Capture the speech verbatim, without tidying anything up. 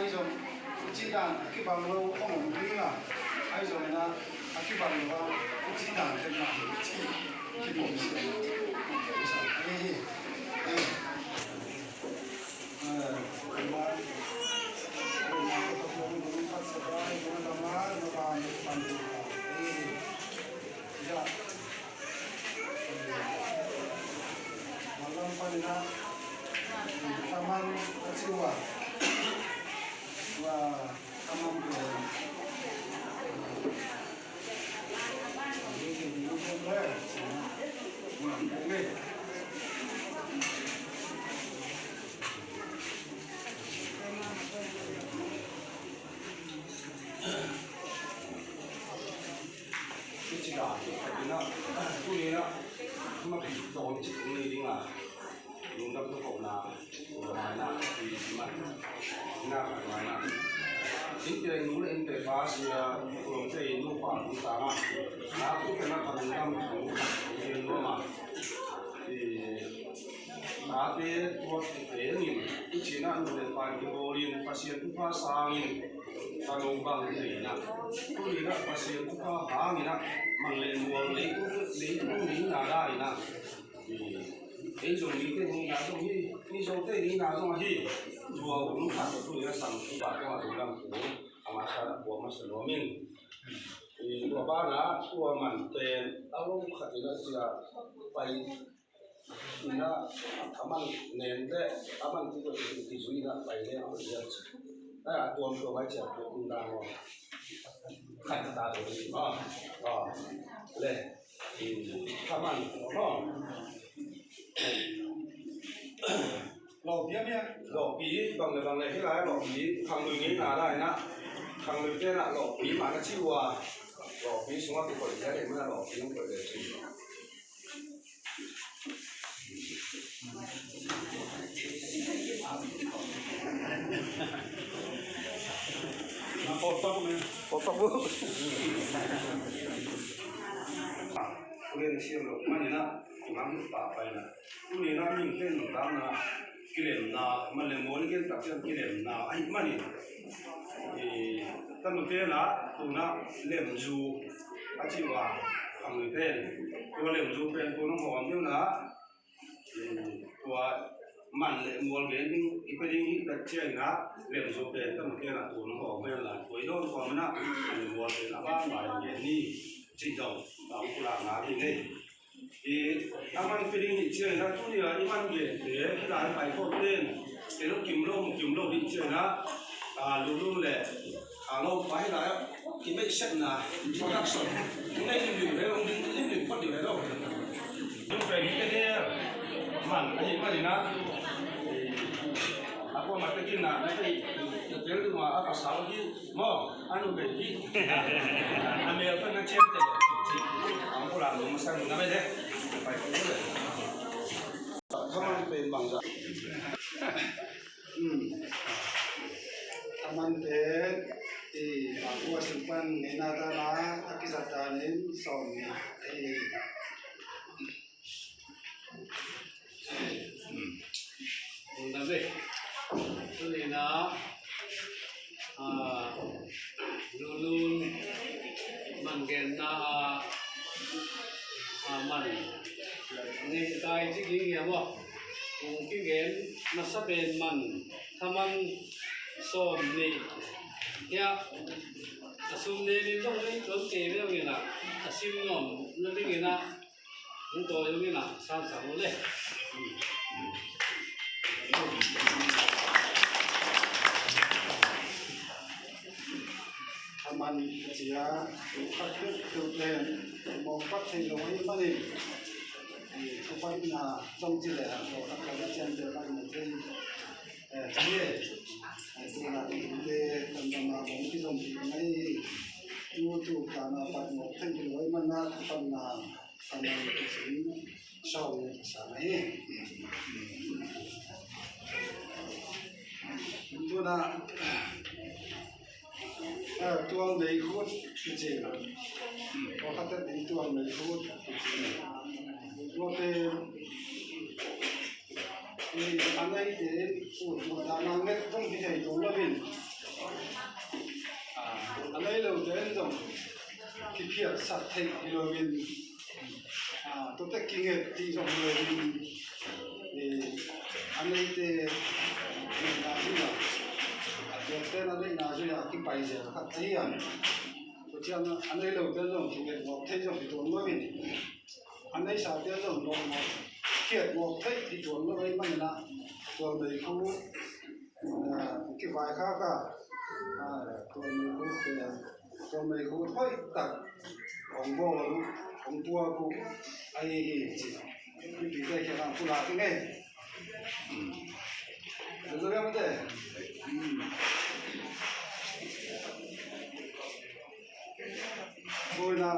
Ahi zong, i cih dan a kibang lo hong om ding a, ahi zongin a, a kibang lo a, i cih dan teng mah hi, i cih kibang siam. Ahi hi. Eh, Malam panin a, taman a ci uh a, tua taman pen. Hih ci dan, tuni in a, mapih dawn cik om ni ding a, lungdam tawh kohna, kohna, i man, na, kohna. Innte nu le innte pa sia, tuamte i nupa tung tang a, na, tu te na pa lungdam thu, i nuam a, i, Tate tua te in, i cih na nu le pa in kibawlin, Pasian thupha sangin, ka lo bang hi na. Tuni na Pasian thupha hangin a, man le mual leitung, leitung ni na da in a. Ei zong ni te ni na zong hi, ni zong te ni na zong hi. Tua ung khat tuni na sang thupha tua ung lam tu. Ama sa na tua ma sa lo min. Tua ba na, tua man pen, a lo khat in a sia, pai Ina, a man nen le, a man ti ko ti zui na pai le a man nen. A tuam tuam ai cia ko kum dang lo. Khat ta ko ti ma. A. Le. A man. Lo. Lo pi a mi a. Lo pi bang le bang le hi lai lo pi. Khang lui ngi na lai na. Khang lui te na lo pi ma na ci wa. Lo pi sung a ti ko le le ma lo pi ko le ci. Kilemna, man le mual gen tak ciang kilemna, ahih manin. I, tanu te na, tuna lemzu, a ci ua, ang te, tua lemzu pen tua nong hawm deuh na, i, tua man le mual gen ding, i pe ding hi tak ciang na, lemzu pen tanu te na, tua nong hawm hen la, tua i don tua mana, man le mual gen a ba mai gen ni, ci dong, ba ung kula na hi nei. I, a man pi ding hi ciang na, tuni a i man gen te, hi lai pai khawm ten, te lo kim lo, mu kim lo ding ciang na, a, lu lu le, a, lo pai lai, ki make set na, production. Nei lim lim he lo, lim lim lim phot ding he lo. Lu pai hi te te, man, a hi man na. A ko ma te kin na, na te, te te lu ma, a ka sa lo di, mo. Anu be hi. A mel pa na ciam te le ci. Ang ko la nung masang na me de. Pai ko le. Kaman pen bang za. Hmm. Kaman pen i bang ko simpan ni na ta na a ki za ta nin som ni. Unda ve. Tuni na, a, Lulun man genna a, a, man. Ni kai ci ging ya mo. Kung ki gen masa pen man. Thaman som ni. Ya. A sum ne ni zong ni tuan ke ve zong ni na. A sim nom na ding ni na. Hong tawi hong ina, samsam uh le. A man cia, khat peuh peuh pen, mawk pat thei lo ahih manin, i, thupha ina zong ci leh, khat khat a cian cia khat ina thei, eh, ci e. Eh, tuna tute, tamtam a hong kizom kik mai, tu tu tana pat mawk thei lo ahih manin, thupha ina, Amen. Sawm nih sang ahi. Tuna, ah, tuang nei khut kici. Pakhat in tuang nei khut kici. Tuate, eh, a neite, ut, ut dan a nget zong kithei tuan lo in. zong kiphiatsak theih hi loin, a, tuate kinget dih zong hi loin, i, a neite neihna zui-a, a biakte'n a neihna zui-a kipai zel khat ahi a, tua ciang a nei lote zong kinget ngawk thei zong hi tuan loin, a neisate zong nawk ngawk, khiat ngawk thei hi tuan lo ahih manin ah, tua meikhu, a, kivaikhak a, a, tua meikhu, tua meikhu hoih tak hong bawl uh, hong puak uh ahi hi ci. Mipite kiangah pulak ing ei. Tua ciang a, tua ciang a,